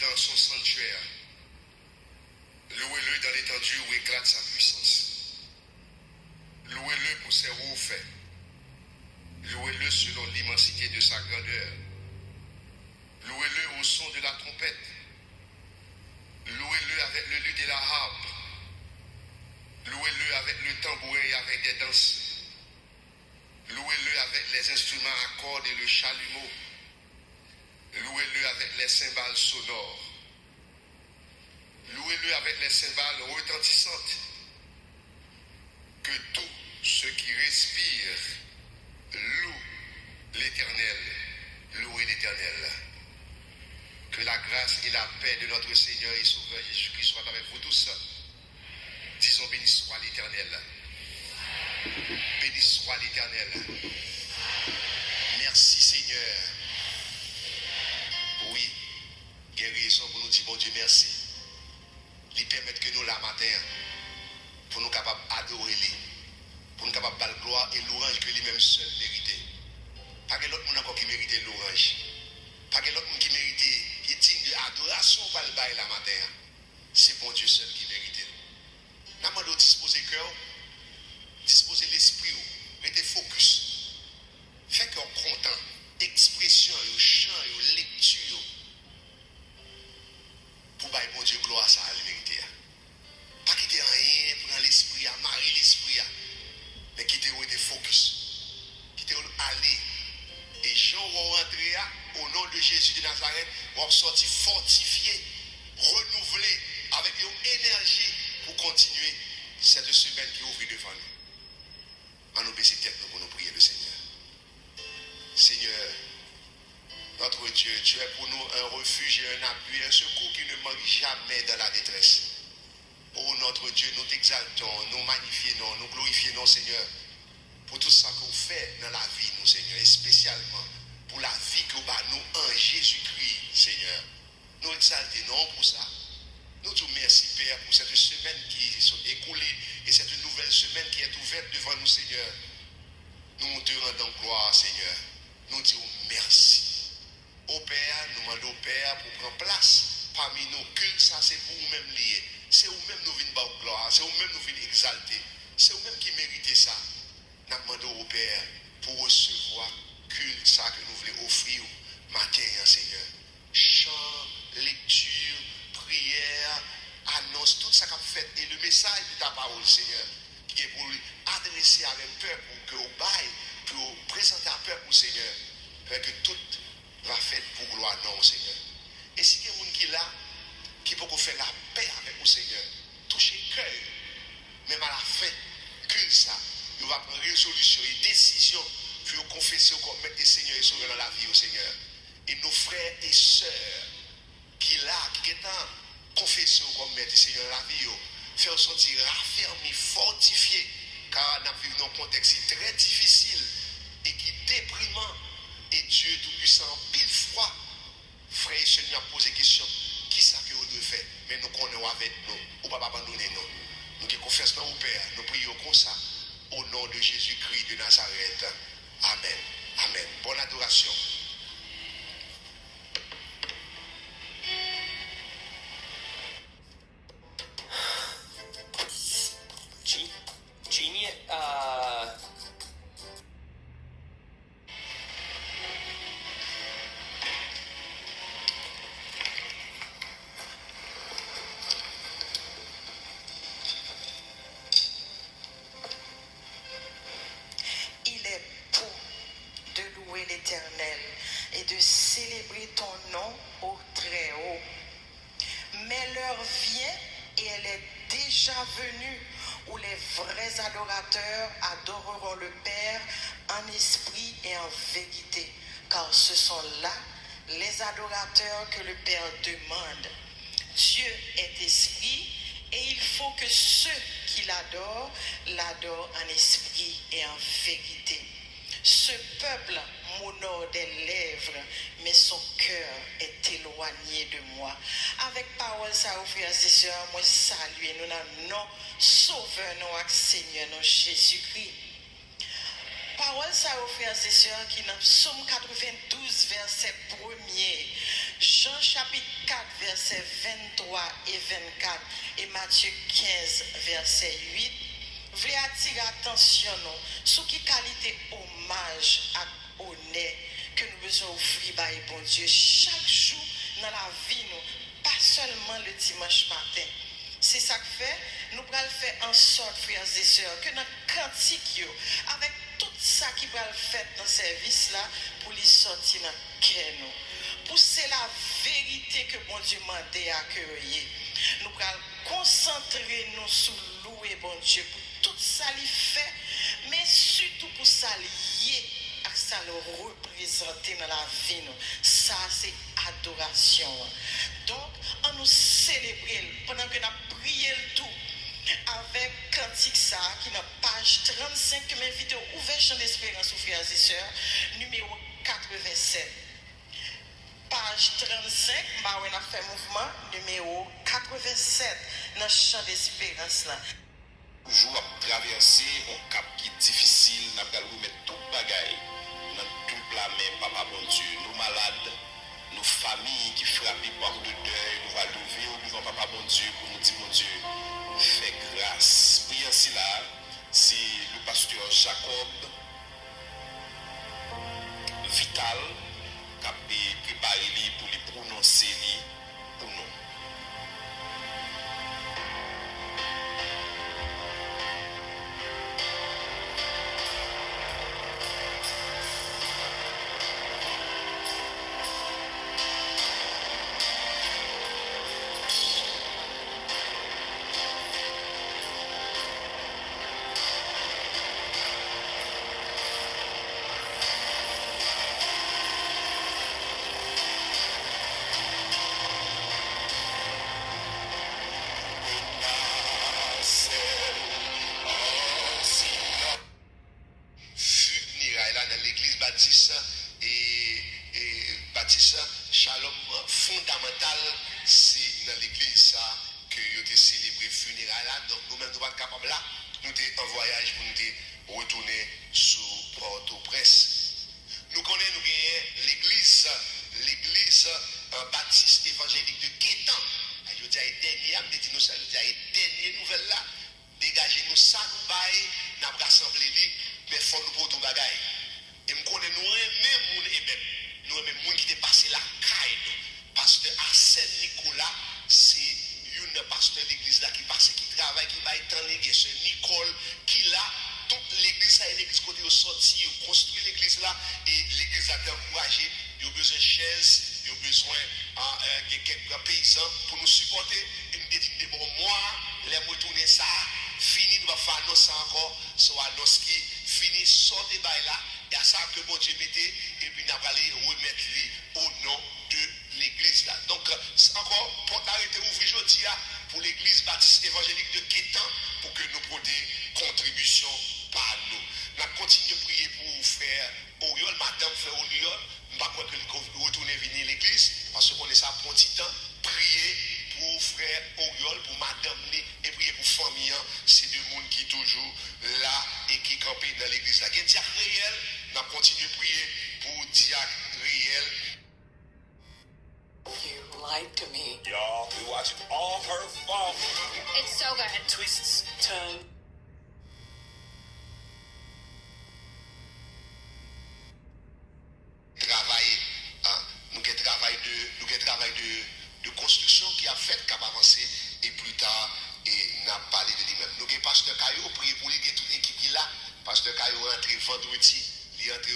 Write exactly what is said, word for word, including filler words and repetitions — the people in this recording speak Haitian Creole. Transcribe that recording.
dans son sanctuaire. Louez-le dans l'étendue où éclate sa puissance. Louez-le pour ses hauts faits. Louez-le selon l'immensité de sa grandeur. Louez-le au son de la trompette. Louez-le avec le luth et la harpe. Louez-le avec le tambourin et avec des danses. Louez-le avec les instruments à cordes et le chalumeau. Louez-le avec les cymbales sonores. Louez-le avec les cymbales retentissantes. Que tout ce qui respire loue l'Éternel. Louez l'Éternel. Que la grâce et la paix de notre Seigneur et Sauveur Jésus-Christ soient avec vous tous. Disons, béni soit l'Éternel. Béni soit l'Éternel. Merci Seigneur. Wi, gen rezon pou nou di Bondye mèsi. Li pèmèt ke nou la maten an, pou nou kapab adore li, pou nou kapab ba l glwa e lwanj ke li menm sèl merite. Pa gen lòt moun ankò ki merite lwanj. Pa gen lòt moun ki merite, ki dign de adorasyon ou pral bay la maten an. Se Bondye sèl ki merite l. N ap mande w dispoze kè w, dispoze lespri w, rete fokis. Fè kè w kontan, ekspresyon yo, chan yo, lekti yo, pou bay Bondye glwa sa a li merite a. Pa kite anyen pran lespri a, mare lespri a, men kite w rete fokis. Kite w ale. E jan w wè w antre a, o non de Jezi de Nazarèt, w ap sòti fòtifye, renouvle, avèk yon enèji pou kontinye sèt semèn ki ouvri devan nou. Ann nou bese tèt nou pou nou priye le Seigneur. Seigneur, notre Dieu, tu es pour nous un refuge et un appui, un secours qui ne manque jamais dans la détresse. Oh notre Dieu, nous t'exaltons, nous magnifions non, nous glorifions non, Seigneur, pour tout ça que vous faites dans la vie, nous, Seigneur, et spécialement pour la vie que vous ba nous en Jésus-Christ, Seigneur. Nou egzalte non w pou sa. Nou di w mèsi, Pè, pou sèt semèn ki sot ekoule e sèt nouvèl semèn ki est ouverte devan nou, Senyè. Nou te rann w glwa, Senyè. Nou di w mèsi. O Pè, nou mande w, Pè, pou w pran plas pami nou. Kilt sa, se pou ou menm li ye. Se ou menm nou vin ba w glwa. Se ou menm nou vin egzalte. Se ou menm ki merite sa. N ap mande w, o Pè, pou w resevwa kilt sa ke nou vle ofri w maten an, Senyè. Chan, lekti, priyè, anons, tout sa k ap fèt, e le mesaj de ta pawòl, Senyè, ki gen pou l adrese avèk pèp ou, ke w bay, pou w prezante a pèp ou, Senyè. Fè ke tout va fèt pou glwa non w, Senyè. E si gen moun ki la, ki poko fè lapè avèk ou, Senyè, touche kè yo. Menm alafen kilt sa, yo va pran rezolisyon e desizyon pou yo konfese w kòm Mèt e Senyè e Sovè nan lavi yo, Senyè. E nou frè e sè ki la, ki gentan konfese w kòm Mèt e Senyè nan lavi yo, fè yo santi rafèmi, fòtifye, kara n ap viv nan yon kontèks ki trè difisil e ki depriman. E Dye Toupisan, anpil fwa, frè e sè nou ap poze kesyon, kisa ke yo dwe fè? Men nou konnen w avèk nou, ou p ap abandone nou. Nou gen konfyans nan ou, Pè, nou priye w konsa, o non de Jezikri de Nazarèt. Amèn. Amèn. Bòn adorasyon. Genie, Genie, euh, Il est bon de louer l'Éternel et de célébrer ton nom au Très-Haut. Mais l'heure vient, et elle est déjà venue, où les vrais adorateurs adoreront le Père en esprit et en vérité, car ce sont là les adorateurs que le Père demande. Dieu est esprit, et il faut que ceux qui l'adorent l'adorent en esprit et en vérité. Ce peuple m'honore des lèvres, mais son cœur est éloigné de moi. Avèk pawòl sa yo, frè e sè, mwen salye nou nan non Sovè nou ak Senyè nou, Jezikri. Pawòl sa yo, frè e sè, ki nan Sòm katrevendouz, vèsè premye, Jan chapit kat vèsè venntwa e vennkat e Matye kenz vèsè uit vle atire atansyon nou sou ki kalite omaj ak onè ke nou bezwen ofri bay Bondye chak jou nan lavi nou, pa sèlman le dimanch maten. Se sa k fè, nou pral fè an sòt, frè e sè, ke nan kantik yo, avèk tout sa ki pral fèt nan sèvis la, pou li sòti nan kè nou. Pou se laverite ke Bondye mande a ke yo ye. Nou pral konsantre nou sou louwe Bondye pou tout sa li fè, men sitou pou sa li ye ak sa l reprezante nan lavi nou. Sa se adorasyon an. Donk, ann nou selebre l pandan ke n ap priye l tou avèk kantik sa a ki nan paj trannsenk ke m envite w ouvè chan desperans ou, frè e sè, nimewo katrevensèt. Paj trannsenk, m pa wè n ap fè mouvman, nimewo katrevensèt nan chan desperans lan. Toujou ap travèse yon kap ki difisil, n ap pral remèt tout bagay nan tout lamen Papa Bondye. Nou malad, nou fanmi ki frape pa de dèy, nou va leve yo devan Papa Bondye pou nou di Bondye, fè gras. Priyan sila, se le pastè Jacob Vital k ap, eh, prepare li pou li pwononse li pou nou. Fineray la nan legliz batis, e, e, batis Shalom fondamantal, se nan legliz sa ke yo te selebre fineray la. Donk, nou menm, nou pa t kapab la. Nou te an vwayaj pou nou te retounen sou Pòtoprens. Nou konnen nou genyen legliz, legliz, eh, batis evanjelik de Ketan. Jodi a e dènye a, m te di nou sa, jodi a e dènye nouvèl la. Degaje nou sa nou bay, n ap rasanble li, men fò nou pote yon bagay. E m konnen nou renmen moun Ebèt. Nou renmen moun ki te pase lakay nou. Pastè Arsène Nicolas, se youn nan pastè legliz la ki pase, ki travay, ki bay tan li, gen sè Nicole ki la. Tout legliz sa, e legliz kote yo sòti, yo konstwi legliz la, e legliz la te ankouraje, yo bezwen chèz, yo bezwen, ah, eh, gen kèk peyizan pou nou sipòte, e m te di m te ba w mwa, lè m retounen sa fini, nou p ap fè anons sa ankò, se yon anons ki fini, sa w te bay la, e a sa ke Bondye mete, epi n ap ale remèt li o non de legliz la. Donk, ankò, pòt la rete ouvri jodi a pou legliz batis evanjelik de Ketan pou ke nou pote kontribisyon pa nou. N ap kontinye priye pou frè Oriol, madanm frè Oriol. M pa kwè ke li ko-, retounen vini legliz, paske konnen sa pran ti tan. Priye pou frè Oriol, pou madanm li, e priye pou fanmi an. Se de moun ki toujou la e ki kanpe nan legliz la. Gen dyak Reyèl, n ap kontinye priye pou dyak Reyèl. You lied to me. Y'all, we watching all her fault. It's so good. Twists, turn. Travay, ah, nou gen travay de, nou gen travay de, de konstriksyon ki ap fèt, k ap avanse, e pli ta, e n ap pale de li menm. Nou gen pastè Kayo, priye pou li, gen tout ekip li la. Pastè Kayo rantre vandredi, li rantre